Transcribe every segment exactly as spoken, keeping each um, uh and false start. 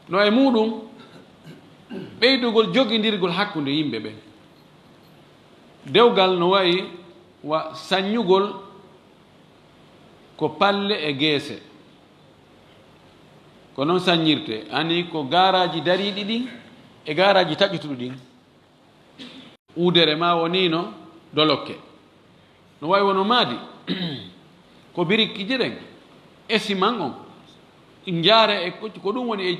No e muuɗum, ɓeydugol jogindirgol hakkunde yimɓe ɓen. Dewgal no wayi wa sannyugol ko palle e geese. Ko non sannyirtee, ani ko gaaraaji dariiɗi ɗin e gaaraaji taƴutuɗi ɗin. Uudere ma wonino dolokke. No wayi wono maadi. Ko birikiji ɗen e siman on. Njaare e ko, ko ɗum woni e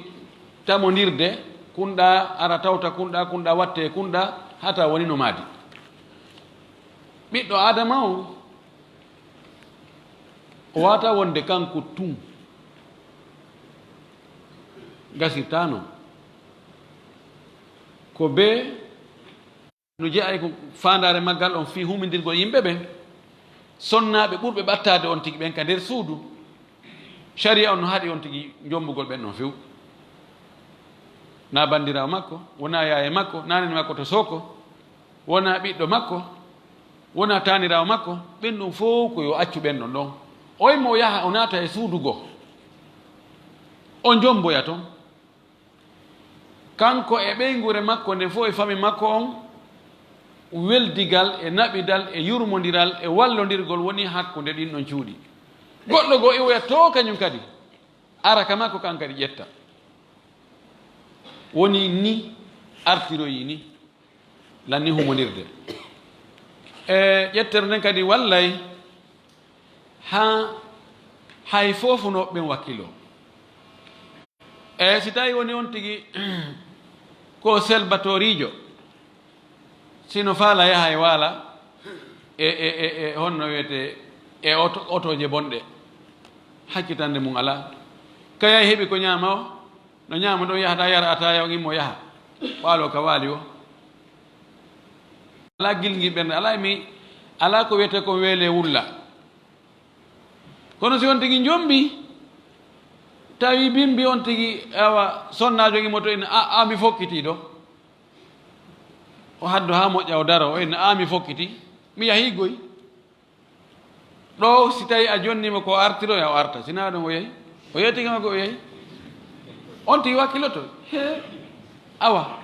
tamondirde, kunɗa ara tawta kunɗa, kunɗa watte kunɗa, hata woni no maadi. Ɓiɗɗo Aadama on, o wata wonde kanko tun. Gasirta non. Ko bee no jeyaa e ko faandaare maggal on fii humindirgol yimɓe ɓen, sonnaaɓe ɓurɓe ɓattaade on tigi ɓen ka nder suudu. Shari'a on no haɗi on tigi njombugol ɓen on few. Na banndiraawo makko, wona yaaye makko, na nene makko to sooko, wona ɓiɗɗo makko, wona taaniraawo makko, ɓen ɗum fow ko yo accu ɓen ɗon ɗon. Oy mo yaha o naata e suudu goo, o njomboya ton. Kanko e ɓeynguure makko nden fof e fami makko on, weldigal e naɓidal e yurmondiral e wallondirgol woni hakkunde ɗin ɗon cuuɗi. Goɗɗo goo iwoya to kañum kadi, ara ka makko kan kadi ƴetta. Woni ni artiroyi ni, lanni humondirde. E ƴettere nden kadi wallay haa hay fofunooɓe ɓen wakkiloo. E si tawi woni on tigi ko selbatooriijo, sino faala yaha e waala e, e, e, e honno wiyetee, e oto, otooje bonɗe, haccitande mum alaa. Kayay heɓi ko ñaama o, no ñaama ɗon yahata yara ataaya on immo yaha, waaloo ka waali o. Alaa gilngi ɓernde, alaa mi, alaa ko wiyetee kon weelee wulla. Kono si on tigi njombi, tawi bimbi on tigi, awa, sonnaajo gimo to ina, a, a, mi fokkitii ɗo. O haddo haa moƴƴa o daro, o ina, a, mi fokkitii, mi yahii goy. Ɗo si tawi a jonnimo ko artiroya, o arta. Si na ɗon o yahi, o yettike makko o yahi. On tigi wakkiloto. He, awa.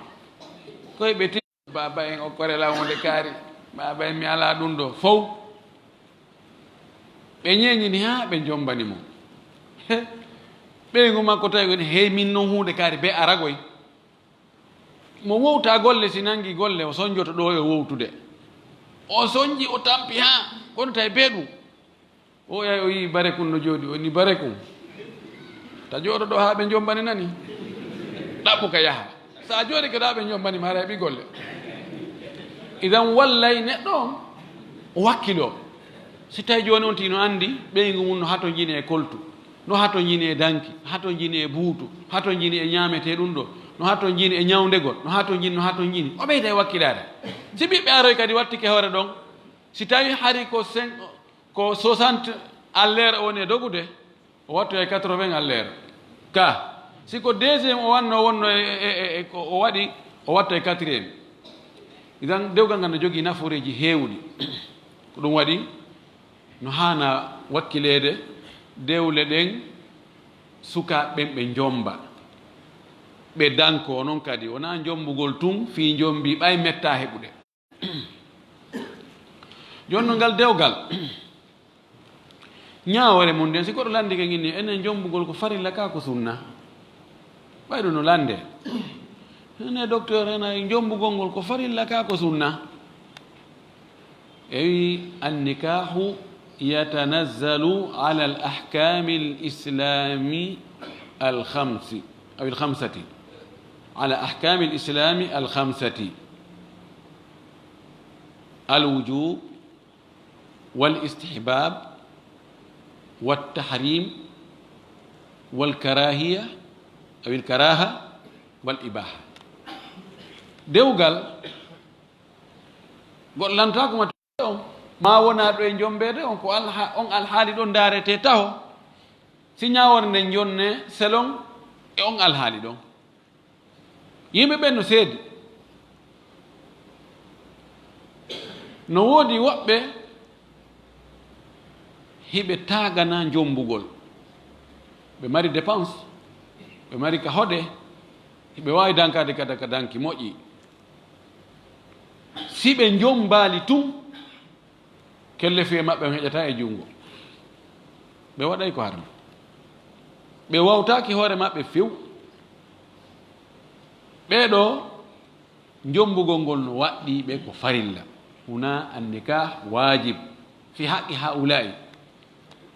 Koy ɓe ti-, baaba en okkore lan wonde kaari. Baaba en mi alaa ɗum ɗo. Fow. Ɓe ñeeñini haa ɓe njombani mo. He, ɓeyngu makko tawi woni, hey, min non huunde kaari be aragoy. Mo wowta golle, si nangi golle, o sonjoto ɗo e wowtude. O sonji, o tampi haa, kono tawi be ɗum. O yahi, o yii barekun no jooɗi, o ni barekun. Ta jooɗo ɗo haa ɓe njombani nani. Ɗaɓɓu ka yaha. Sa jooɗi ke ɗa ɓe njombani ma, haray ɓi golle. Idan wallay neɗɗo on, o wakkilo. Si tawi jooni on tigi no anndi ɓeyngu mum no hatonjini e koltu, no hatonjini e danki, hatonjini e buutu, hatonjini e ñaametee ɗum ɗo, no hatonjini e ñawndegol, no hatonjini, no hatonjini. O ɓeyda e wakkilaare. Si ɓiɓɓe aroy kadi wattike hoore ɗon, si tawi hari ko sen, ko soixante à l'heure o woni e dogude, o wattoya e quatre-vingts à l'heure. Ka, si ko deuxième o wanno, wonno e, e, e, e ko o waɗi, o watta e quatrième. Idan, dewgal ngal no jogii nafooreeji heewɗi. Ko ɗum waɗi, no haana wakkileede dewle ɗen, sukaaɓe ɓen ɓe njomba. Ɓe danko, onon kadi, wonaa njombugol tun, fii njombi, ɓay metta heɓude. Jooni non ngal dewgal, ñaawoore mum nden, si goɗɗo lanndike ngin ni, enen njombugol ko farilla ka ko sunna? Ɓay ɗum no lannde. Ene docteur, ena njombugol ngol ko farilla ka ko sunna? E wi, النكاح يتنزل على أحكام الإسلام الخمس أو الخمسة، على أحكام الإسلام الخمسة. الوجوب، والاستحباب، والتحريم، والكراهية، أو الكراهة، والإباحة. Dewgal, goɗɗo lantaako ma on, ma wona ɗo e jombeede on, ko alha-, on alhaali ɗon ndaarete taho. Si ñaawoore nden jonne selon e on alhaali ɗon. Yimɓe ɓen no seedi. No woodi woɓɓe hiɓe taagana jombugol. Ɓe mari dépense, ɓe mari ka hoɗe, Ɓe waawi dankaade kadi ka danki moƴƴi. Si ɓe njommbaali tun, kellefi e maɓɓe on heƴataa e junngo. Ɓe waɗay ko harmi. Ɓe wawtaaki hoore maɓɓe few. Ɓee ɗoo, njommbugol ngol no waɗɗii ɓe ko farilla. Huna annikah wajib fi haqqi haula'i.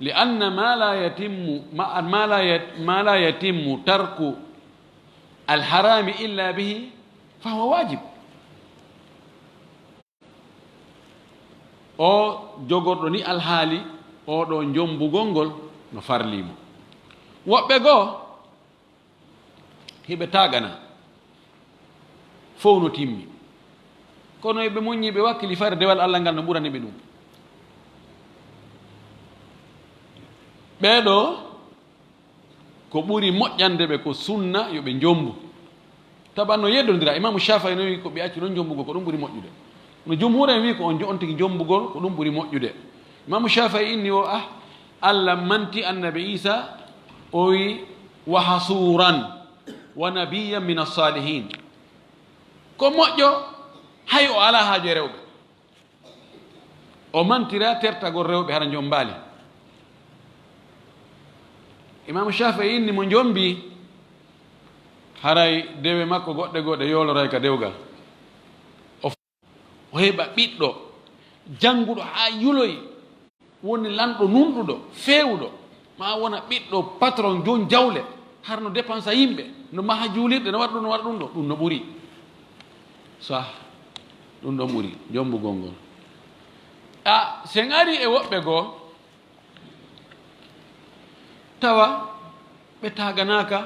Li anna ma la yatimmu, ma, ma la yat-, ma la yatimmu tarku alharami illa bihi, fa huwa wajib. O jogorɗo ni alhaali, oo ɗoo njommbugol ngol no farlii mo. Woɓɓe goo, hiɓe taagana, fow no timmi. Kono eɓe muññi, ɓe wakkili fayre dewal Allah ngal no ɓurani ɓe ɗum. Ɓee ɗoo, ko ɓuri moƴƴande ɓe ko sunna yo ɓe njommbu. Tawa no yeddondira. Imaamu Shaafi'i no wi'i ko ɓe accu ɗon njommbugol, ko ɗum ɓuri moƴƴude. No jumhuur en wi'i ko on jo-, on tigi njommbugol, ko ɗum ɓuri moƴƴude. Imaamu Shaafi'i inni o, ah, Allah manti Annabi Iisaa, o wi'i, "Wa hasuuran, wa nabiyyan mina saalihiin." Ko moƴƴo, hay o alaa haaju e rewɓe. O mantira tertagol rewɓe hara njommbaali. Imaamu Shaafi'i inni mo njommbii, haray dewe makko goɗɗe goo ɗe yooloray ka dewgal. O, o heɓa ɓiɗɗo jannguɗo haa yuloyi, woni lanɗo nunɗuɗo, feewuɗo, maa wona ɓiɗɗo patron, joom jawle, hara no dépensa yimɓe, no maha juulirɗe, no waɗa ɗum, no waɗa ɗum ɗoo, ɗum no ɓuri. Sah, ɗum ɗon ɓuri jommbugol ngol. A, si en arii e woɓɓe goo, tawa ɓe taaganaaka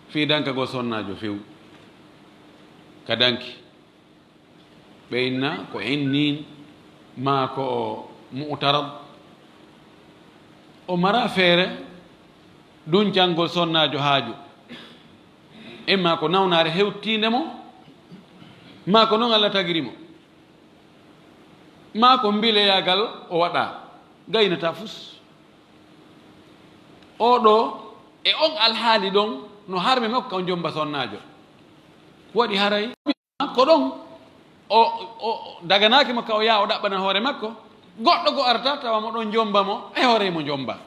fii dankagol sonnaajo few ka danki. Ɓe inna ko inniin maa ko o mu'tarad. O mara feere duncangol sonnaajo haaju. Imma ko nawnaare hewtiinde mo, maa ko non Allah tagiri mo, maa ko mbileyaagal o waɗaa, gaynataa fus. Oo ɗoo, e on alhaali ɗon, no harmi makko ka o jommba sonnaajo. Waɗi haray ko ɗon, o, o, o daganaaki mo ka o yaha o ɗaɓɓana hoore makko, goɗɗo goo arata tawa mo ɗon jommba mo, e hoore mo jommba.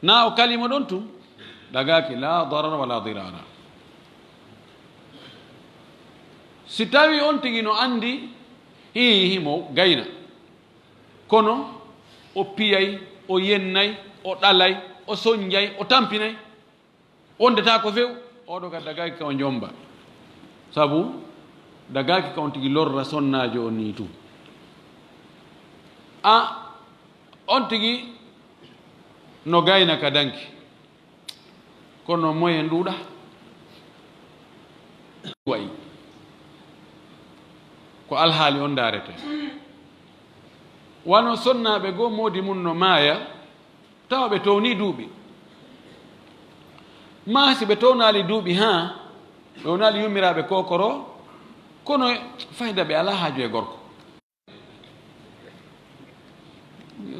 Naa o kali mo ɗon tun, dagaaki, laa darara wa laa dirara. Si tawii on tigi no anndi, hii, himo gayna, kono o piyay, o yennay, o ɗalay, o sonnjay, o tampinay, wondetaako few, oo ɗoo ka dagaaki ka o jommba. Sabu dagaaki ka on tigi lorra sonnaajo on nii tun. A, on tigi no gayna ka danki, kono moyen ɗuuɗaa. Wayi ko alhaali on ndaarete. Wano sonnaaɓe goo moodi mun no maaya, tawa ɓe townii duuɓi. Maa si ɓe townaali duuɓi haa, ɓe wonaali yummiraaɓe kookoro, kono fayda ɓe alaa haaju e gorko.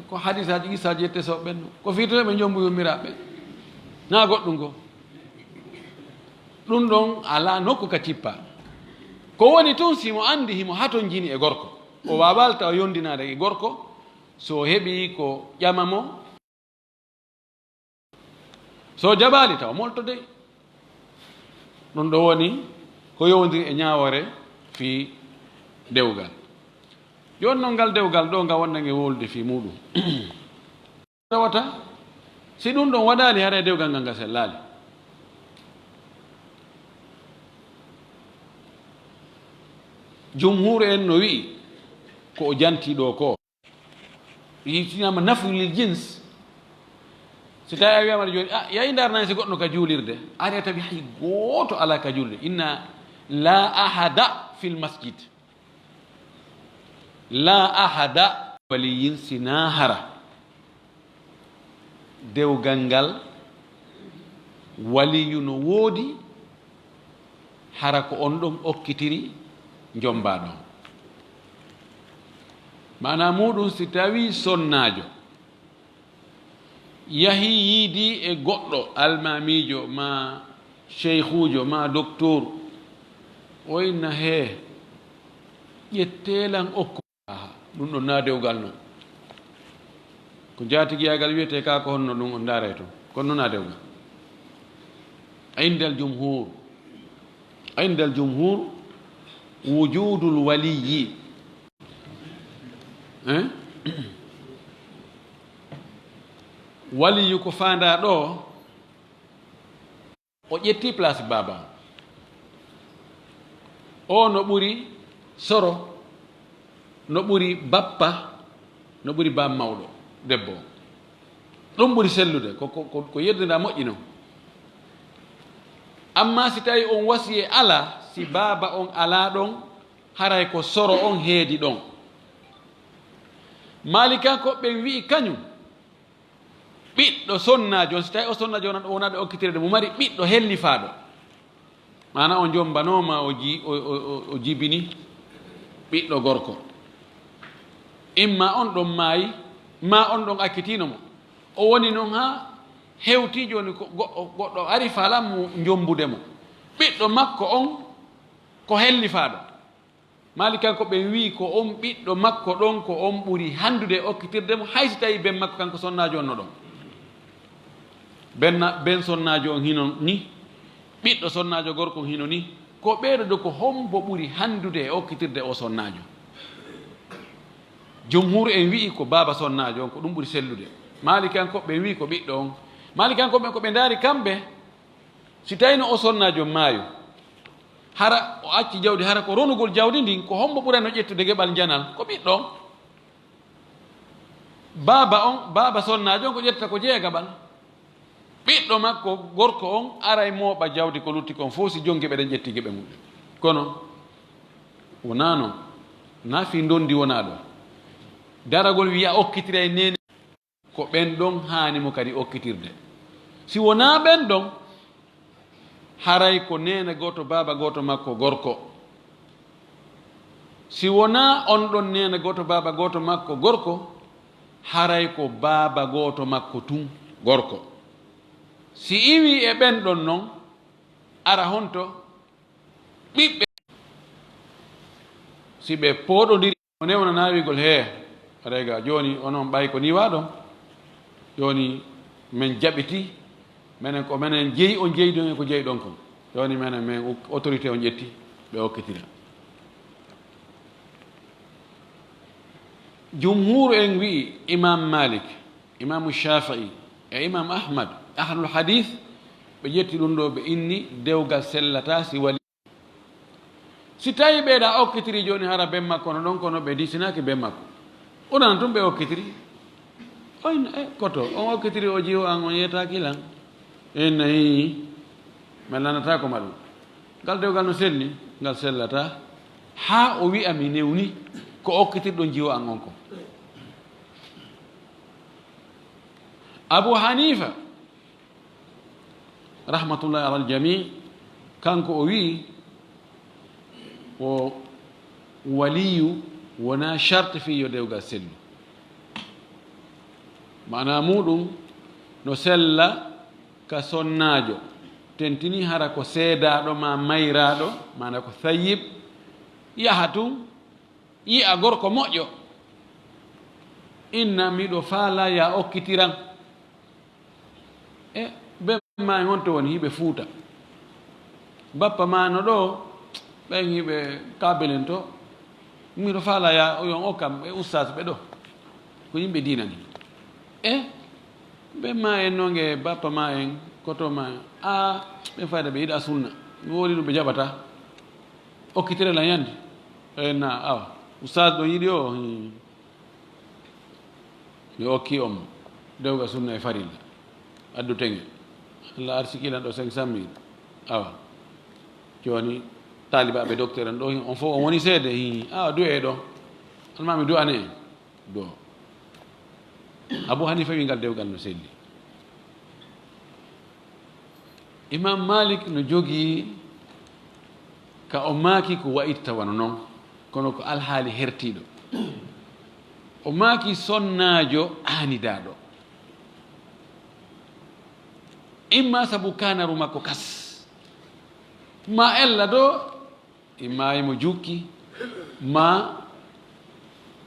Ko hadisaaji, qissaaji ƴettee so ɓennu. Ko fii tun eɓe jommbu yummiraaɓe. Naa goɗɗum goo. Ɗum ɗon alaa nokku ka tippa. Ko woni tun si mo anndi himo hatonjini e gorko. O waawaali tawa yondinaade e gorko. So heɓii ko ƴama mo, so jaɓaali tawa molto dey. Ɗum ɗoo woni ko yowondiri e ñaawoore fii dewgal. Jooni non ngal dewgal ɗoo ngal wonɗen e wowlude fii muuɗum. Tawata si ɗum ɗon waɗaali haray dewgal ngal ngal sellaali. Jumhuuru en no wi'i ko o jantii ɗoo ko. Yiytinama nafu lil jins. Si tawi a wiyama jooni, a yahi ndaarnani si goɗɗo ka juulirde, ari a tawi hay gooto alaa ka juulirde. Inna la ahada fil masjid. La ahada waliyin sinaa hara. Dewgal ngal waliyu no woodi, hara ko on ɗon okkitiri njombaa ɗon. Maanaa muuɗum, si tawii sonnaajo yahii yiidii e goɗɗo almaamiijo maa Seykuujo ma doktor, o inna hee, ƴetteelan okko. Aha, ɗum ɗon naa dewgal non. Ko njaatigiyaagal wiyetee kaa ko honno ɗum on ndaaray toon. Kono non naa dewgal. Indal jumhur. Indal jumhur wujudul waliyyi. Eh? Waliyu ko faandaa ɗoo, o ƴetti place baaba. O no ɓuri soro, no ɓuri bappa, no ɓuri baam mawɗo debbo. Ɗum ɓuri sellude, ko, ko, ko, ko yeddude a moƴƴi non. Amma si tawi on wasiye alaa, si baaba on alaa ɗon, haray ko soro on heedi ɗon. Maalikankoɓe ɓen wi'i kañum, ɓiɗɗo sonnaajo on, si tawi o sonnaajo wona-, wonaa ɓe okkitirde, mo mari ɓiɗɗo hellifaaɗo. Maana o njombanooma, o ji-, o, o, o, o jibini ɓiɗɗo gorko. Imma on ɗon maayi, maa on ɗon akkitiino mo. O woni non haa hewti jooni ko goɗɗo, goɗɗo ari faalaa mo njombude mo. Ɓiɗɗo makko on ko hellifaaɗo. Maalikankoɓe ɓen wi'i ko on ɓiɗɗo makko ɗon ko on ɓuri hanndude e okkitirde mo, hay si tawi ben makko kanko sonnaajo on no ɗon. Ben na-, ben sonnaajo on hino ni, ɓiɗɗo sonnaajo gorko on hino ni, ko ɓeeɗo ɗo ko hombo ɓuri hanndude e okkitirde o sonnaajo? Jumhur en wi'i ko baaba sonnaajo on, ko ɗum ɓuri sellude. Maalikankoɓe ɓen wi'i ko ɓiɗɗo on. Maalikankoɓe ɓen ko ɓe ndaari kamɓe, si tawino o sonnaajo maayo, hara o acci jawdi, hara ko ronugol jawdi ndin, ko hombo ɓurayno ƴettude geɓal njanal? Ko ɓiɗɗo on. Baaba on, baaba sonnaajo on ko ƴetta ko jeegaɓal. Ɓiɗɗo makko gorko on aray mooɓa jawdi ko lutti kon fof si jonge ɓen ƴetti geɓe muɓɓen. Kono wonaa non. Naa fii ndondi wonaa ɗo. Daragol wi'a okkitiray neene. Ko ɓen ɗon haani mo kadi okkitirde. Si wonaa ɓen ɗon, haray ko neene gooto, baaba gooto makko gorko. Si wonaa on ɗon neene gooto, baaba gooto makko gorko, haray ko baaba gooto makko tun gorko. Si iwii e ɓen ɗon non, ara honto ɓiɓɓe, si ɓe pooɗondiri, o newnanaa wi'gol, "Hee, rega, jooni onon ɓay ko nii waaɗon? Jooni men jaɓitii, menen ko menen jeyi, on jeyi ɗon e ko jeyi ɗon kon. Jooni menen, men autorité on ƴetti, ɓe okkitira." Jumhuuru en wi'i, Imam Malik, Imaamu Shafi'i, e Imam Ahmad, ahlul hadith, ɓe ƴetti ɗum ɗo, ɓe inni dewgal sellataa si wali. Si tawi ɓeeɗa okkitiri jooni, hara ben makko no ɗon, kono ɓe disinaaki ben makko. Onon tun ɓe okkitiri. Oyn, e, koto, on okkitiri o jiwo an, on yeetaaki lan. En nayi, mi lanataako ma ɗum. Ngal dewgal no selli, ngal sellataa. Haa o wi'a mi newni ko okkitirɗon jiwo an on ko. Abu Hanifa, rahmatullahi alal jamii, kanko o wi'i, o waliyu wonaa sharti fii yo dewgal sellu. Maanaa muuɗum no sella ka sonnaajo, tentini hara ko seedaaɗo maa mayraaɗo, maanaa ko sayyib, yaha tun, yi'a gorko moƴƴo, inna, "Miɗo faalaa yaa okkitiran." E ben maa en honto woni hiɓe Fuuta? Bappa maa no ɗo, ɓen hiɓe Kaabelen to. "Miɗo faalaa yaa on okkam e ustaas ɓe ɗo. Ko yimɓe diina ni." E ben maa en nonge bappa maa en, koto maa en. A, ɓen fayda ɓe yiɗa sunna. Mi woli ɗum ɓe jaɓata. Okkitire lan yandi. E na, awa. Ustaas ɗo yiɗi o, hmm. Mi okki on dewga sunna e farilla. Addu teŋe. Allah arsiki lan ɗo cinq cent mille. Awa. Jooni, taalibaaɓe docteur en ɗo, on fof on woni seede. Hi, awa, du'e ɗo. Almaa mi du'ane en. Do. Abu Hanifa wi ngal dewgal no selli. Imam Malik no jogii ka o maaki ko wa'itta wano non, kono ko alhaali hertiiɗo. O maaki sonnaajo aanidaaɗo. Imma sabu kaanaru makko kas. Ma ella do, imma imo jukki, ma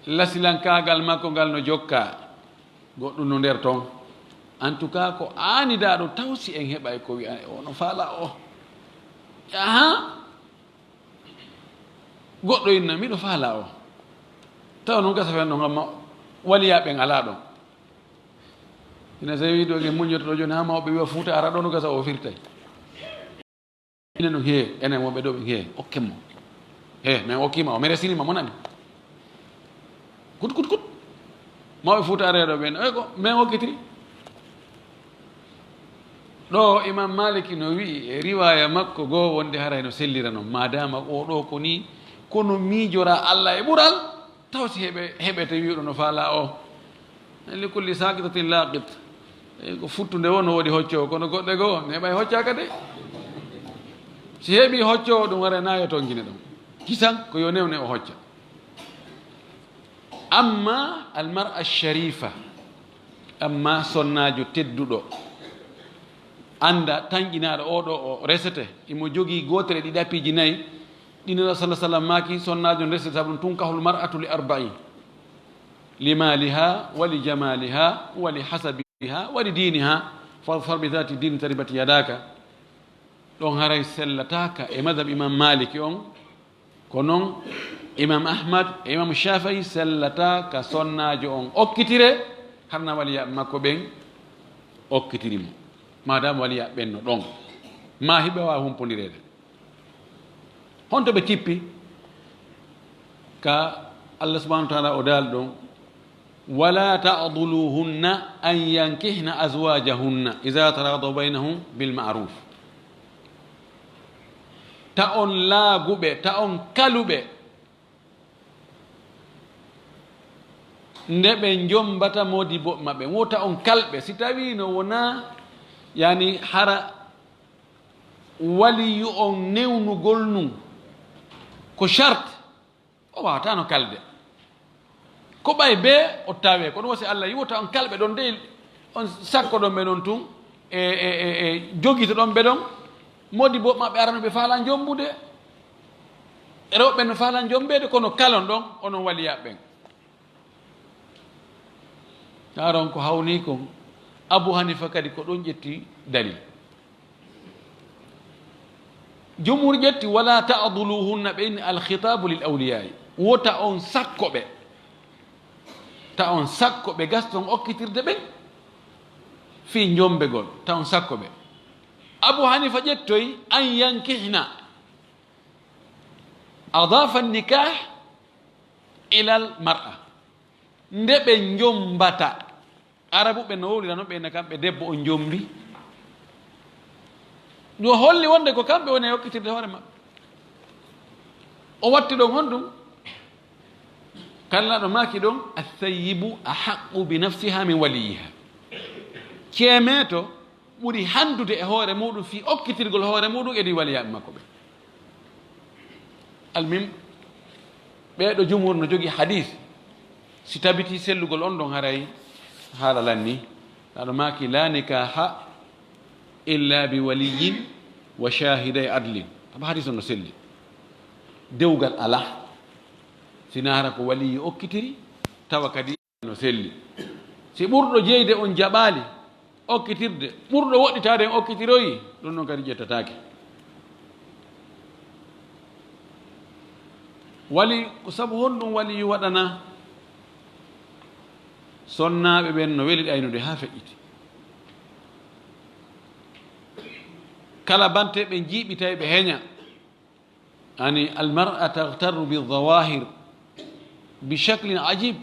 lasilankaagal makko ngal no jokka, goɗɗum no nder ton. En tout cas, ko aanidaaɗo taw si en heɓay ko wi'a o no faala o. Aha. Goɗɗo inna, miɗo faala o. Taw noon gasa fen ɗon, amma waliyaa ɓen alaa ɗon. Ina tawi ɗo ngen muññoto ɗo jooni, haa mawɓe wi'a Fuuta ara ɗo no gasa o firtay. Enen ɗum, hee, enen wonɓe ɗo ɓen, hee, okken mo. Hee, min okkiima o, min resiniima mo nani. Kut, kut, kut. Mawɓe Fuuta areeɗo ɓen, oy ko min okkitiri. Ɗo Imam Maliki no wi'i e riwaaya makko goo wonde haray no sellira non, maadaama o ɗo ko nii, kono miijora Allah e ɓural, taw si heɓe, heɓete wi'uɗo no faala o. Li kulli saqitatin laqit. E ko futtunde won no woodi hocco, kono goɗɗe goo neɓay hoccaaka de. Si heɓi hocco, ɗum waray na yo tongine ɗum. Kisan ko yo newne o hocca. Amma almar'a sharifa, amma sonnaajo tedduɗo, annda tanƴinaaɗo o ɗo o resete, imo jogii gootere ɗi ɗapiiji nayi, ɗi Nulaaɗo sallallaahu alayhi wa sallam maaki, sonnaajo no resete, sabu ɗum, tunkahul mar'atu li arba'in, li maaliha, wa li jamaaliha, wa li hasabiha, wa li diiniha, fadfar bi zaati diini taribat yadaka. Ɗon haray sellataaka e madhab Imam Maliki on, ko non Imam Ahmad e Imam Shafi'i sellata ka sonnaajo on okkitire, harna waliya makko ɓen okkitiri mo. Maadaama waliya ɓen no ɗon, ma hiɓe waawi humpondireede. Honto ɓe cippi? Ka Allah subhanahu wa ta'ala o daali ɗon, "Wala ta'dhuluhunna an yankihna azwajahunna idha taradaw baynahum bil ma'ruf." Ta on laaguɓe, ta on kaluɓe, nde ɓe njombata modibbo maɓɓe. Wo ta on kalɓe, si tawi no wona, yani, hara waliyu on newnugol nun ko shart, o waawata no kalde. Ko ɓay be o tawe, kono wasi Allah yiwota on kalɓe ɗon dey, on sakko ɗon ɓe non tun, e, e, e, e jogito ɗon ɓe ɗon, modibbo maɓɓe arano ɓe faala njombude, rewɓe no faala njombeede, kono kalon ɗon, onon waliya ɓen. Taron ko hawni kon, Abu Hanifa kadi ko ɗon ƴetti dalil. Jumhur ƴetti, "Wala ta'dhuluhunna," ɓe inni, "Al-khitabu lil awliya'i." Wota on sakko ɓe. Ta on sakko ɓe gaston okkitirde ɓen fii njombegol. Ta on sakko ɓe. Abu Hanifa ƴettoy, "An yankihna." Adafa nikah ilal mar'a. Nde ɓe njombata. Arabuɓe no wowlira non, ɓe inna kamɓe debbo on njombi. Ɗum holli wonde ko kamɓe woni e okkitirde hoore maɓɓe. O watti ɗon honɗum? Kallaaɗo maaki ɗon, "Athayyibu ahaqqu bi nafsiha min waliyiha." Ceemeeto ɓuri handude e hoore muɗum fii okkitirgol hoore muɗum e ɗi waliyaaɓe makko ɓe. Almim, ɓeeɗo jumhur no jogii hadis, si tabiti sellugol on ɗon haray haala lanni. Aɗo maaki, "La nikaha illa bi waliyin wa shahiday adlin." Aba hadis on no selli. Dewgal alaa, sina hara ko waliyi okkitiri, tawa kadi no selli. Si ɓurɗo jeyde on jaɓaali okkitirde, ɓurɗo woɗɗitaade on okkitiroyi, ɗum noon kadi ƴettataake. Wali, ko sabu honɗum waliyu waɗana? Sonnaaɓe ɓen no weli ɗaynude haa feƴƴiti. Kala bante ɓe njiiɓi tawi ɓe heña. Ani, almar'a taghtarru bi dhawahir bi shaklin ajib.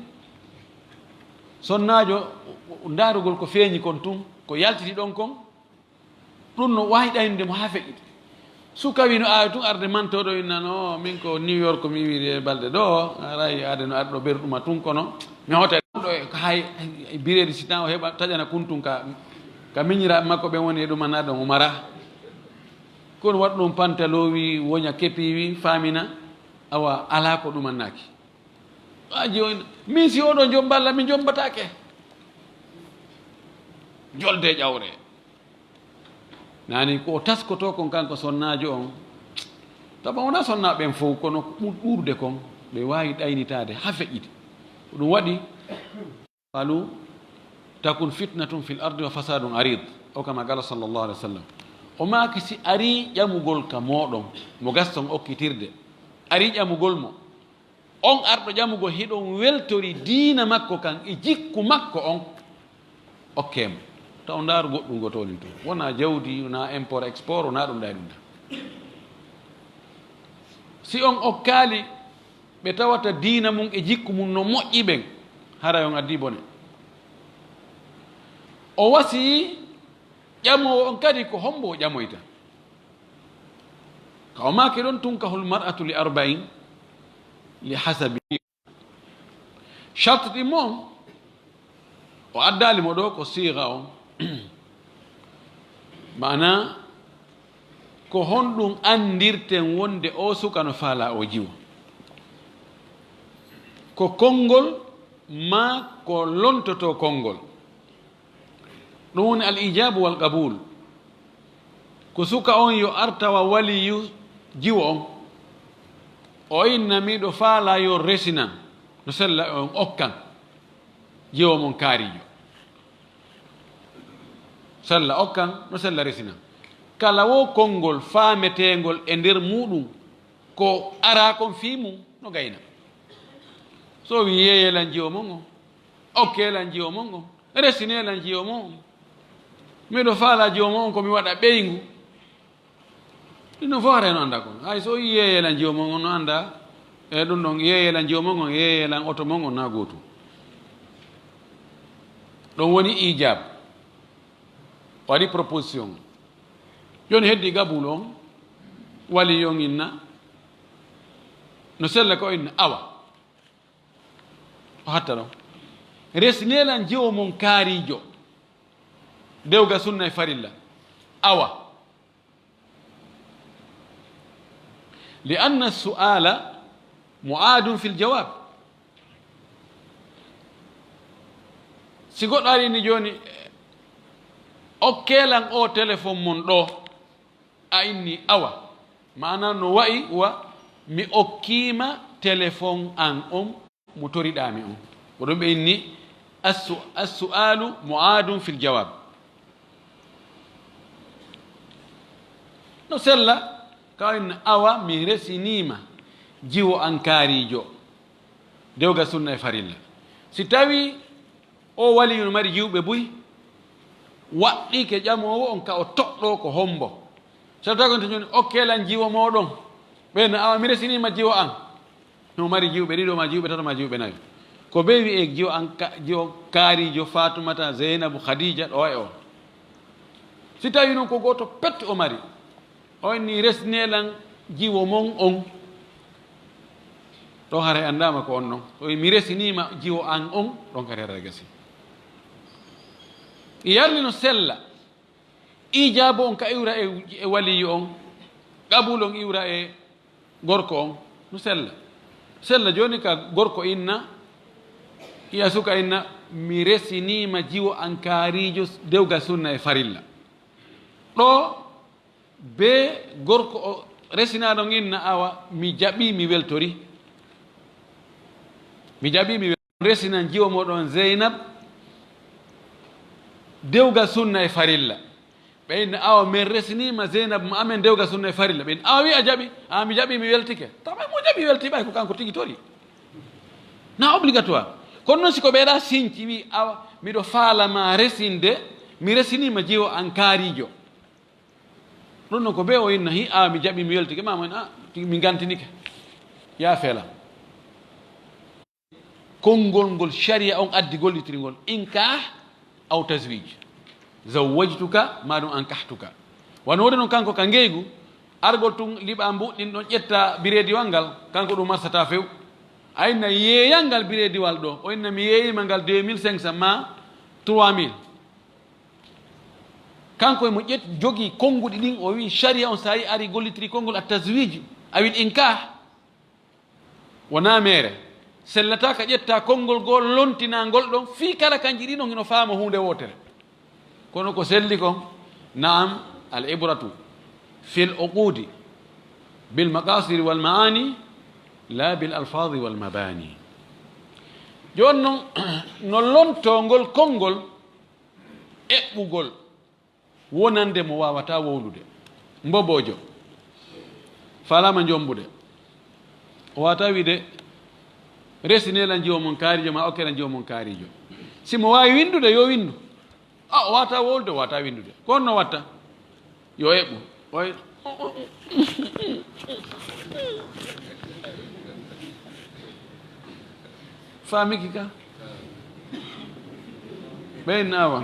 Sonnaajo, ndaarugol ko feeñi kon tun, ko yaltiti ɗon kon, ɗum no waawi ɗaynude mo haa feƴƴita. Suka wi no aawi tun arde mantooɗo, innano, "Min ko New York mi iwiri e balɗe ɗo, haray aade no arɗo berɗuma tun, kono mi hoota ɗo e ko hay bireedi si tan o heɓa taƴana kun tun ka, ka miñiraaɓe makko ɓen woni e ɗumanaa ɗon, o mara." Kono waɗu ɗum pantalon wi, woña kepi wi, faamina, awa, alaa ko ɗumannaaki. A jooni, min si oɗo jomballa, mi jombataake. Jolde ƴawre. Nani ko o taskotoo kon kanko sonnaajo on, Tawa wonaa sonnaaɓe ɓen fow, kono ko ɓur-, ɓurde kon, ɓe waawi ɗaynitaade haa feƴƴiti. Ko ɗum waɗi, qalu, takun fitnatun fil ardi wa fasadun arid, o kama qala sallallahu alaihi wasallam. O maaki, si arii ƴamugol ka mooɗon, mo gaston okkitirde, arii ƴamugol mo, on arɗo ƴamugol, hiɗon weltori diina makko kan e jikku makko on, okkee mo. Taw ndaaru goɗɗum goto woni toon. Wonaa jawdi, wonaa import, export, wonaa ɗum ɗaa e ɗum ɗaa. Si on okkaali ɓe tawata diina mum e jikku mum no moƴƴi ɓen, haray on addii bone. O wasiyii ƴamoowo on kadi ko hombo o ƴamoyta. Ka o maaki ɗon, tunkahul mar'atu li arba'in li hasabi. Sharti ɗin mo, o addaali mo ɗo ko siiga on. Maanaa, ko honɗum anndirten wonde o suka no faalaa o jiwo? Ko konngol maa ko lontotoo konngol? Ɗum woni al ijabu wal qabul. Ko suka on yo ar tawa waliyu jiwo on. O inna, miɗo faalaa yo resinan. No sella on okkan jiwo mon kaarijo. Sella okkan, no sella resinan. Kala wo konngol faameteengol e nder muɗum ko araa kon fii mum, no gayna. So o wii, yeeyee lan jiwo mon on, okkee lan jiwo mon on, resinee lan jiwo mon on. Miɗo faalaa jiwo mon on ko mi waɗa ɓeyngu. Ɗum ɗon fof haray no anndaa kon. Hay so o yii yeeyee lan jiwo mon on, no anndaa, e ɗum ɗon yeeyee lan jiwo mon on, yeeyee lan oto mon on, na gootum. Ɗum woni ijab. O waɗi proposition. Jooni heddi qabul on, wali on inna, no sella ko inna, awa. O hatta ɗon. Resinee lan jiwo mon kaarijo. Dewga sunna e farilla. Awa. Li anna su'ala mu'adun fil jawab. Si goɗɗo ari ni jooni, okkee lan o téléphone mon ɗo. A inni awa. Maanaa no wa'i wa mi okkiima téléphone an on mo toriɗaa mi on. Ko ɗum ɓe inni assu-, assu'alu mu'adun fil jawab. No sella, ka o inna awa mi resiniima jiwo an kaarijo. Dewga sunna e farilla. Si tawi o waliyu no mari jiwɓe buy, waɗɗike ƴamoowo on ka o toɗɗoo ko hombo. So tawi ko jooni, okkee lan jiwo mooɗon. Ɓen no awa mi resiniima jiwo an. No mari jiwɓe ɗiɗo, ma jiwɓe tato, ma jiwɓe nayo. Ko ɓe wi'e jiwo an ka-, jiwo kaarijo Faatumata, Zeynabu, Khadija, ɗo e o. Si tawi noon ko gooto pet o mari, o inni, "Resnee lan jiwo mon on." Ɗo haray anndaama ko on non. O wi, "Mi resiniima jiwo an on." Ɗon kadi haray gasi. Yarli no sella. Ijaabu on ka iwra e, e waliyu on. Qabul on iwra e gorko on. No sella. Sella jooni ka gorko inna, iya suka inna, "Mi resiniima jiwo an kaarijo dewga sunna e farilla." Ɗo be gorko o resinaaɗo on inna, "Awa, mi jaɓi, mi weltori. Mi jaɓi, mi weltori." Resinan jiwo mooɗon Zeynab dewga sunna e farilla. Ɓe inna, "Awa, men resiniima Zeynab mo amen dewga sunna e farilla." Ɓe inna, "Awa, wi a jaɓi?" "Awa, mi jaɓi, mi weltike." Tawa mo jaɓi welti ɓay ko kanko tigi tori. Na obligatoire. Kono noon si ko ɓeeɗa sinci wi, "Awa, miɗo faala ma resinde, mi resiniima jiwo an kaarijo." Ɗum noon ko ɓe o inna, "Hi, awa, mi jaɓi, mi weltike." Ma mo en, "A, mi gantinike. Ya feela." Konngol ngol sharia on addi gollitiringol, inkah aw tazwij. Zawwajtuka, ma ɗum ankahtuka. Wano woni noon kanko ka ngeygu, argol tun liɓa mbuɗɗin ɗon ƴetta birediwal ngal, kanko ɗum marsata few. A inna yeeyal ngal birediwal ɗo, o inna mi yeeyima ngal deux mille cinq cents ma trois mille. Kanko e mo ƴet-, jogii konnguɗi ɗin, o wi'i sharia on, so a ari gollitiri konngol at tazwij, awil inkah. Wonaa meere. Sellata ka ƴetta konngol gol, lontina ngol ɗon, fii kala kanji ɗiɗon hino faama huunde wootere. Kono ko selli kon, naam, al ibratu fil uqudi. Bil maqasiri wal maani, la bil alfazi wal mabani. Jooni noon, no lontoo ngol konngol eɓɓugol wonande mo waawataa wowlude. Mboboojo faalaama jommbude. O waawataa wiide, "Resinee lan jiwo mon kaarijo, maa okkee lan jiwo mon kaarijo." Si mo waawi winndude, yo winndu. A, o waawataa wowlude, o waawataa winndude. Ko honno watta? Yo eɓɓu. Oy. Faamiki ka? Ɓeynaawa.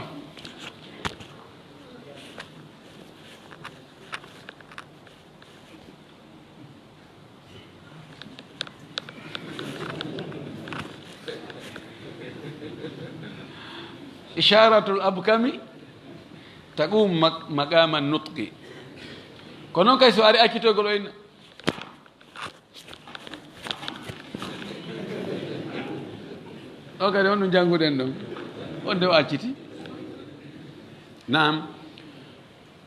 Isharatul abkami taqum mak-, maqama nutqi. Ko noon kay so ari accitoygol o inna. O kadi on ɗum jannguɗen ɗum. On nde o acciti. Naam.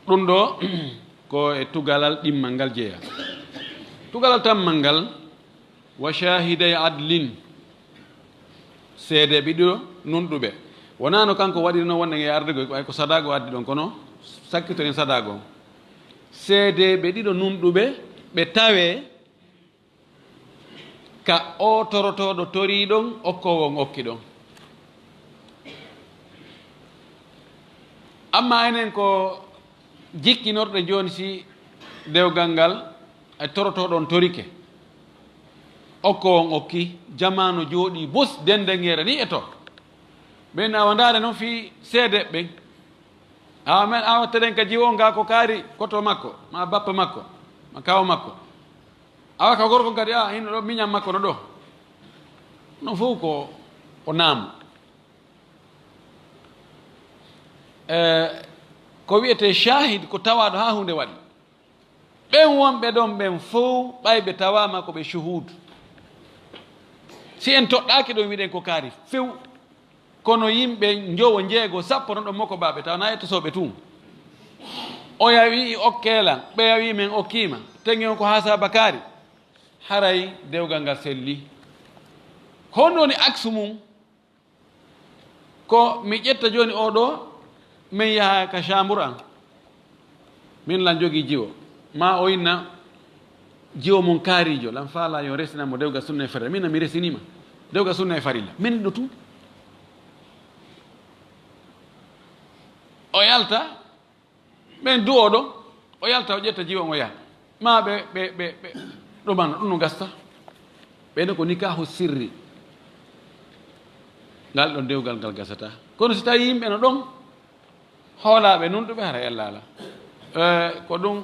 Ɗum ɗo ko e tugalal ɗimmal ngal jeyaa. Tugalal tammal ngal, wa shaahiday adlin, seedeeɓe ɗiɗo nunɗuɓe. Wonaa no kanko waɗiri noon wonde e arde goy, ɓay ko sadaago addi ɗon, kono sakkitoren sadaago on. Seedeeɓe ɗiɗo nunɗuɓe, ɓe tawee ka o torotooɗo torii ɗon, okkoowo on okki ɗon. Amma enen ko jikkinorɗe jooni, si dewgal ngal e torotooɗo on torike, okkoowo on okki, jamaanu jooɗii bus denndeŋeere ni e to. Ɓen awa ndaare noon fii seedeeɓe ɓen. Awa men awa teɗen ka jiwo nga ko kaari koto makko, ma bappa makko, ma kaw makko. Awa ka gorko kadi, a, hino ɗo miñan makko no ɗo. Non fof ko o naamu. E, ko wiyetee shahid ko tawaaɗo haa huunde waɗi. Ɓen wonɓe ɗon ɓen fof, ɓay ɓe tawaama ko ɓe shuhuud. Si en toɗɗaaki ɗon, wiɗen ko kaari few. Kono yimɓe njowo, njeego, sappo no ɗon mokobaaɓe, tawa na e tosooɓe tun. Oya wi'i, "Okkee lan." Ɓeya wi'i, "Men okkiima." Teŋe on ko haa saabakaari. Haray dewgal ngal selli. Ko honɗum woni aksu mum? Ko mi ƴetta jooni oo ɗoo, men yaha ka chambre an. Min lan jogii jiwo. Ma o inna jiwo mon kaarijo. Lan faalaa yo resina mo dewgal sunna e farilla. Min mi resiniima. Dewgal sunna e farilla. Min ɗo tun. O yalta, ɓen du'oo ɗo, o yalta, o ƴetta jiwo on, o yaha. Ma ɓe, ɓe, ɓe, ɓe ɗumano, ɗum no gasta. Ɓen ko nikahu sirri. Ngal ɗon dewgal ngal gasata. Kono si tawi yimɓe no ɗon, hoolaaɓe nunɗuɓe, hara ellaala. Eh, ko ɗum,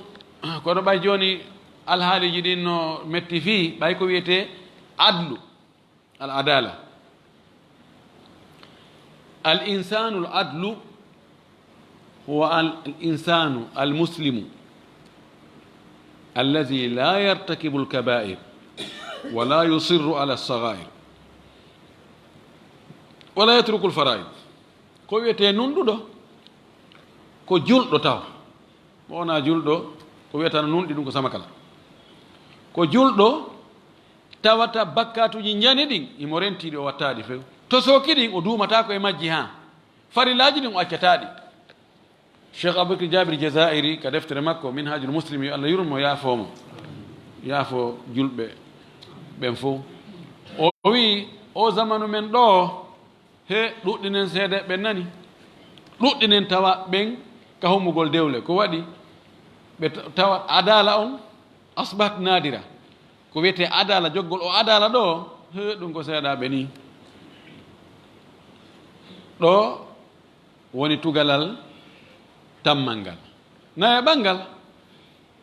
kono ɓay jooni alhaaliiji ɗin no metti fii, ɓay ko wiyetee adlu. Al adala. Al insanu al adlu huwa al, al insanu al muslimu alladhi la yartakibu al kabair wa la yusirru ala al saghair wa la yatruku al faraid. Ko wiyetee nunɗuɗo? Ko julɗo taw. Mo wonaa julɗo, ko wiyata no nunɗi ɗum ko samakala. Ko julɗo tawata bakkaatuuji njani ɗin, imo renti ɗi, o wattaɗi few. Tosooki ɗin, o duumataako e majji haa. Farillaaji ɗin, o accataa ɗi. Cheikh Abubakar Jabir Jazairi, ka deftere makko, Minhajul Muslim, yo Allah yurmo, yaafoo mo. Yaafoo julɓe ɓen fow. O wi'i, o zamanu men ɗoo, he, ɗuɗɗinen seedeeɓe ɓen nani. Ɗuɗɗinen tawa ɓen ka humugol dewle. Ko waɗi? Ɓe ta-, tawa adala on asbahat nadira. Ko wiyetee adala, joggol o adala ɗoo, he, ɗum ko seeɗaaɓe nii. Ɗoo woni tugalal tammal ngal. Nayaɓal ngal,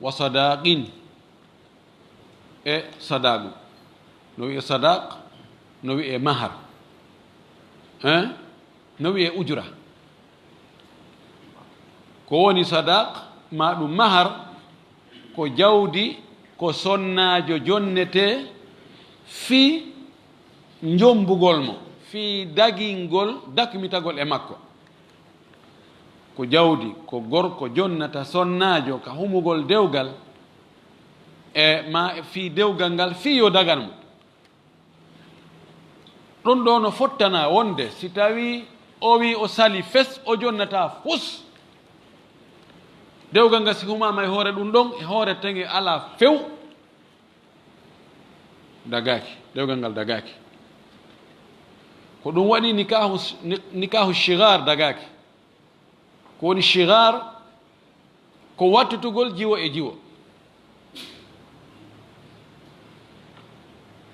wa sadaqin, e sadaqu. No wi'e sadaq, no wi'e mahar. Hein? No wi'e ujura. Ko woni sadaq, maa ɗum mahar, ko jawdi, ko sonnaajo jonnetee fii njombugol mo, fii dagingol, dakmitagol e makko. Ko jawdi, ko gorko jonnata sonnaajo ka humugol dewgal, E ma fii dewgal ngal, fii yo dagan mo. Ɗum ɗo no fottana wonde si tawi o wi o sali fes, o jonnata fus. Dewgal ngal si humaama e hoore ɗum ɗon, e hoore teŋe alaa few, dagaaki. Dewgal ngal dagaaki. Ko ɗum waɗi nikaahu, ni-, nikaahu shigaar dagaaki. Ko woni shigaar, ko wattutugol jiwo e jiwo.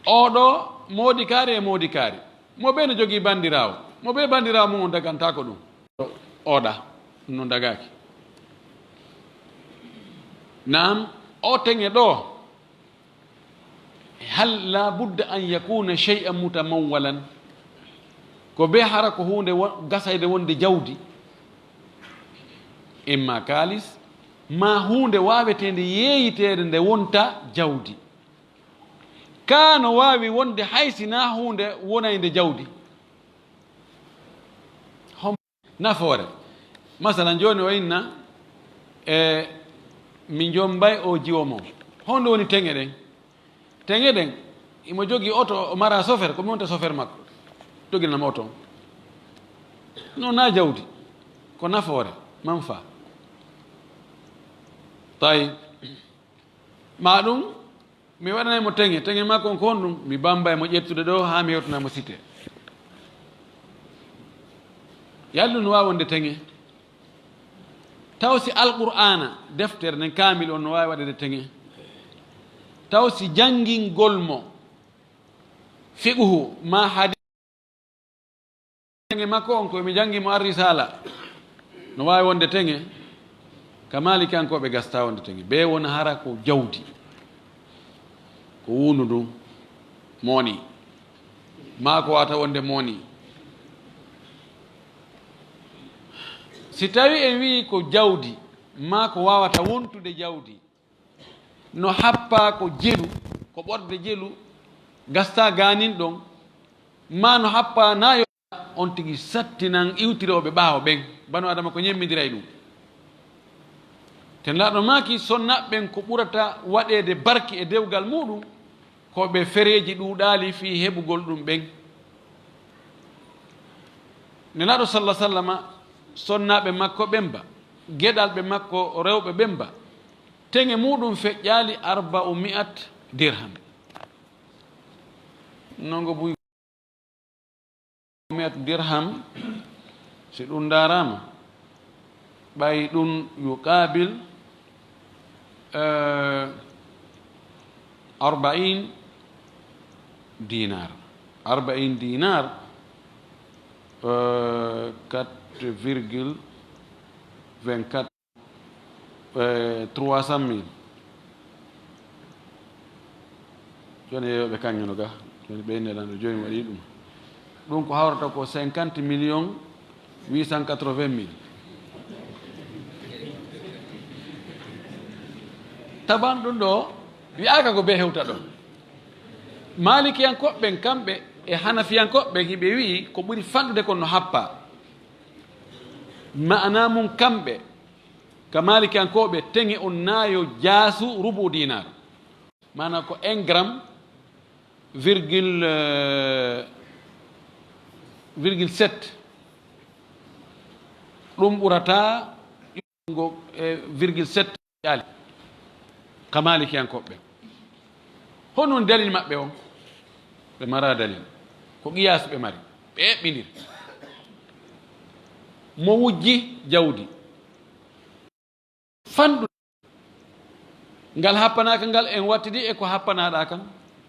Oɗo moodikaari e moodikaari. Mo bee no jogii banndiraawo. Mo bee banndiraawo mum on dagantaako ɗum. Oɗa, no dagaaki. Naam, o teŋe ɗo. Hal la budda an yakuna shay'an mutamawwalan? Ko be hara ko huunde wo-, gasayde wonde jawdi. Imma kaalis, ma huunde waaweteende yeeyiteede nde wonta jawdi. Kaa no waawi wonde hay si na huunde wonaynde jawdi. Hom-, nafoore. Masalan, jooni o inna, e, mi jommbay o jiwo mo. Honɗum woni teŋe ɗen? Teŋe ɗen, imo jogii oto, o mara sofer, ko mi wonta sofer makko. Doginam oto. No na jawdi, ko nafoore, manfa. Tawi, ma ɗum, mi waɗanay mo teŋe, teŋe makko on ko honɗum? Mi bambay mo ƴettude ɗo haa mi hewtana mo site. Yalla no waawi wonde teŋe? Taw si Alqur'aana, deftere nden kaamil on no waawi waɗede teŋe? Taw si janngingol mo fiqhu ma hadi-, teŋe makko on ko mi janngi mo Ar-Risaala, no waawi wonde teŋe? Ka Maalikiyankooɓe gasta wonde teŋe. Ɓe wona hara ko jawdi, ko wundu ndu mooni, maa ko wata wonde mooni. Si tawi en wi'i ko jawdi, maa ko waawata wontude jawdi, no happa ko jelu, ko ɓorde jelu, gasta gaanin ɗon, maa no happa naayo, on tigi sattinan iwtirooɓe ɓaawo ɓen, banu Adama ko ñemmindiray ɗum. Te Nelaaɗo maaki, sonnaaɓe ɓen ko ɓurata waɗeede barki e dewgal muuɗum, ko ɓe fereeji ɗuuɗaali fii heɓugol ɗum ɓen. Nelaaɗo salla sallama, sonnaaɓe makko ɓen ba, geɗalɓe makko rewɓe ɓen ba, teŋe muuɗum feƴƴaali arba'u mi'at dirham. Nongo buy mi'at dirham, si ɗum ndaaraama, ɓay ɗum yuqaabil, eh, arba'in dinar. Arba'in dinar, eh, quatre virgule vingt-quatre. Eh, trois cent mille. Jooni yeeyooɓe kaŋŋe no ga. Jooni ɓe inni lan ɗo, jooni waɗi ɗum. Ɗum ko hawrata ko cinquante millions huit cent quatre-vingt mille. Taban ɗum ɗo, wi'aaka ko be hewta ɗon. Maalikiyankooɓe ɓen kamɓe e Hanafiyankooɓe ɓen, hiɓe wi'i ko ɓuri fanɗude kon no happa. Ma'ana mum kamɓe, ka Maalikiyankooɓe, teŋe on naayo jaasu rubu dinar. Maana ko un gramme virgule, euh, virgule sept. Ɗum ɓurata ngo, e virgule sept ƴaali. Ka Maalikiyankooɓe. Honɗum dalil maɓɓe on? Ɓe mara dalil. Ko qiyas ɓe mari. Ɓe eɓɓindiri. Mo wujji jawdi. Fanɗu ngal happanaaka ngal, en wattidi e ko happanaɗaa kan.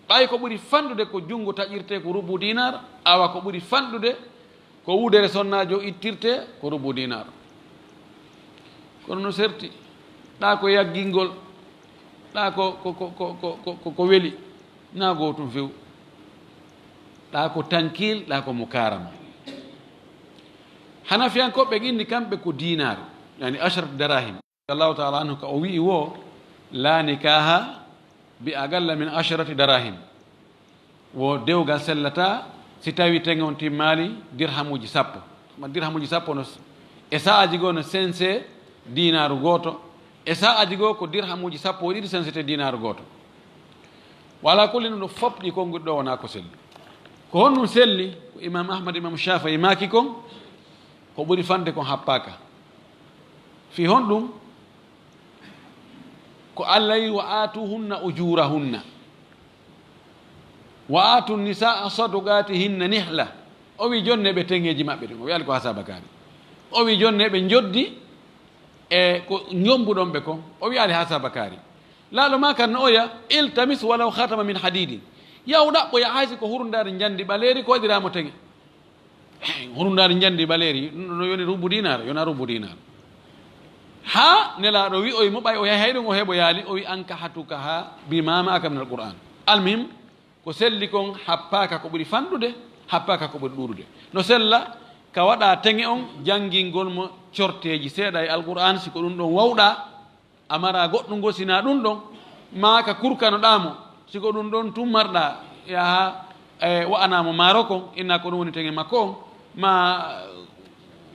Ɓay ko ɓuri fanɗude ko junngo taƴirtee ko rubu dinar, awa ko ɓuri fanɗude ko wudere sonnaajo ittirtee ko rubu dinar. Kono no serti, ɗa ko yaggingol, ɗa ko, ko, ko weli, na gootum few. Ɗa ko tankil, ɗa ko mukarama. Hanafiyankooɓe inni kamɓe ko dinar, yani asharat darahim. Allahu taala anhu ka o wi'i wo, "La nikaha bi aqalla min asharati darahim." Wo dewgal sellata si tawi teŋe on timmaali dirhamuji sappo. Ma dirhamuji sappo no s-, e sa'aji goo no sense dinaaru gooto. E sa'aji goo ko dirhamuuji sappo e ɗiɗi sensete dinaaru gooto. Wa ala kulli, ɗum ɗo fof ɗi konnguɗi ɗo wonaa ko selli. Ko honɗum selli? Ko Imam Ahmad, Imam Shafi'i maaki kon, ko ɓuri fanɗude kon happaaka. Fii honɗum? Ko Allah wi, "Wa aatuhunna ujuurahunna." "Wa aatu nisaa saduqaatihinna nihla." O wi, "Jonne ɓe teŋeeji maɓɓe ɗin." O wiyaali ko hasabakaari. O wi, "Jonne ɓe njoddi e ko njombuɗon ɓe kon." O wiyaali hasabakaari. Laalo maa kan no oya, "Iltamis walaw khatama min hadidin." Yahu ɗaɓɓoya hay si ko hurundaari njandi ɓaleeri ko waɗiraa mo teŋe. Hurundaari njandi ɓaleeri, ɗum no yoni rubu dinaar, yona rubu dinaar. Haa Nelaaɗo wi'oyi mo, ɓay o yahay ɗum, o heɓoyaali, o wi, "Ankahatukaha bima ma'aka minal Qur'an." Almuhim, ko selli kon happaaka ko ɓuri fanɗude, happaaka ko ɓuri ɗuuɗude. No sella ka waɗa teŋe on janngingol mo corteeji seeɗa e Alqur'an, si ko ɗum ɗon wawɗa, a mara goɗɗum goo sinaa ɗum ɗon, maa ka kurkanoɗaa mo, si ko ɗum ɗon tun marɗaa, yaha, e, wa'anaa mo maaro kon, inna ko ɗum woni teŋe makko on, maa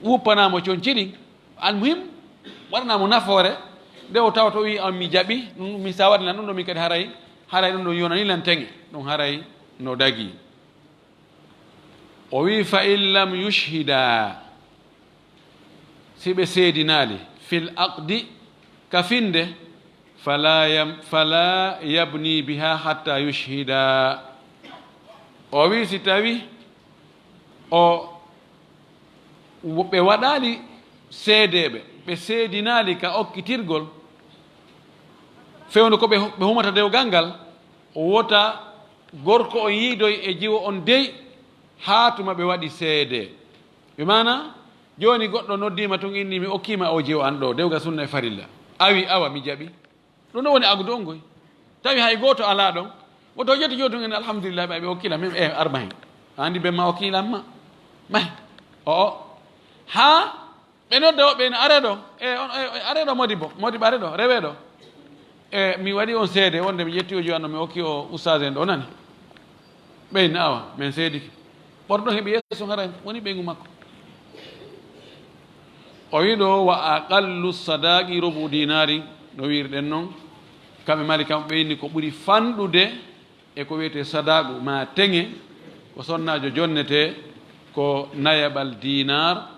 wuppanaa mo conci ɗin. Almuhim, waɗanaa mo nafoore, nde o tawata o wi'i, "An mi jaɓi, ɗum, mi sa waɗi lan ɗum ɗo, min kadi haray, haray ɗum ɗon yonani lan teŋe, ɗum haray no dagii." O wi'i, "Fa in lam yushhida," si ɓe seedinaali, "fil aqdi," ka finde, "fala yam-, fala yabni biha hatta yushhida." O wi'i, si tawi o, wo-, ɓe waɗaali seedeeɓe, ɓe seedinaali ka okkitirgol, fewndo ko ɓe, ɓe humata dewgal ngal, wota gorko on yiidoy e jiwo on dey, haa tuma ɓe waɗi seede. Bi maana, jooni goɗɗo noddiima tun, inni, "Mi okkiima o jiwo an ɗo, dewgal sunna e farilla." A wi, "Awa, mi jaɓi." Ɗum ɗo woni agudu on koy. Tawi hay gooto alaa ɗon. Woto o ƴetti jooni tun, en, "Alhamdulillah, ɓay ɓe okkii lan, min, e, arma hen." A anndi ɓe ma okkii lan ma. May. O, o. Haa ɓe nodda woɓɓe ina, "Are ɗo, e, on, e, e, are ɗo, Modibbo, Modibbo, are ɗo, rewe ɗo. E, mi waɗi on seede wonde mi ƴetti o jiwo an ɗo, mi okki o ustaas en ɗo, o nani?" Ɓe ina, "Awa, min seedike." Ɓorɗo heɓi yeeso hara woni ɓeyngu makko. O wi ɗo, "Wa aqallu sadaqi rubu dinari," no wiirɗen non. Kamɓe Maali kam ɓe inni ko ɓuri fanɗude e ko wiyetee sadaqu maa teŋe, ko sonnaajo jonnetee ko nayaɓal dinaar.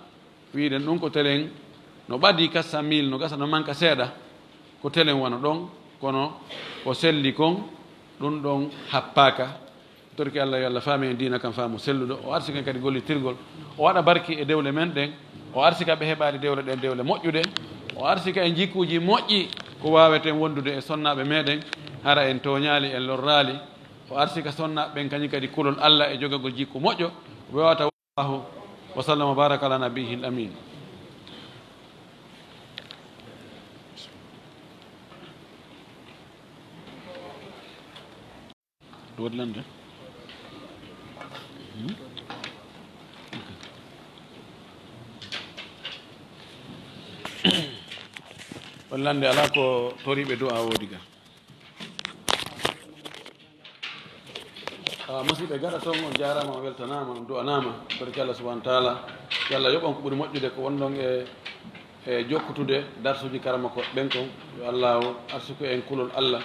Wiiɗen ɗum ko telen no ɓadii quatre cent mille, no gasa no manka seeɗa, ko telen wano ɗon, kono ko selli kon, ɗum ɗon happaaka. Torki Allah, yo Allah faami en diina kan faamu selluɗo, o arsika en kadi gollitirgol, o waɗa barki e dewle men ɗen, o arsika ɓe heɓaali dewle ɗen dewle moƴƴuɗe, o arsika en jikkuuji moƴƴi ko waaweten wondude e sonnaaɓe meɗen, hara en tooñaali, en lorraali, o arsika sonnaaɓe ɓen kañum kadi kulol Allah e jogagol jikku moƴƴo, ɓe wawata Allahu wa sallam wa baraka ala nabiyihil amin. Ɗum waɗi lande? Hmm? Ok. On lande alaa ko toriiɓe du'a woodi ga. Ah, musidɓe, gaɗa toon on jaaraama, on weltanaama, on du'anaama. Barki Allah subhanahu wa taala, yo Allah yoɓ on ko ɓuri moƴƴude ko wonɗon e, e jokkutude darsuuji karama ko ɓen kon. Yo Allah o arsuku en kulol Allah,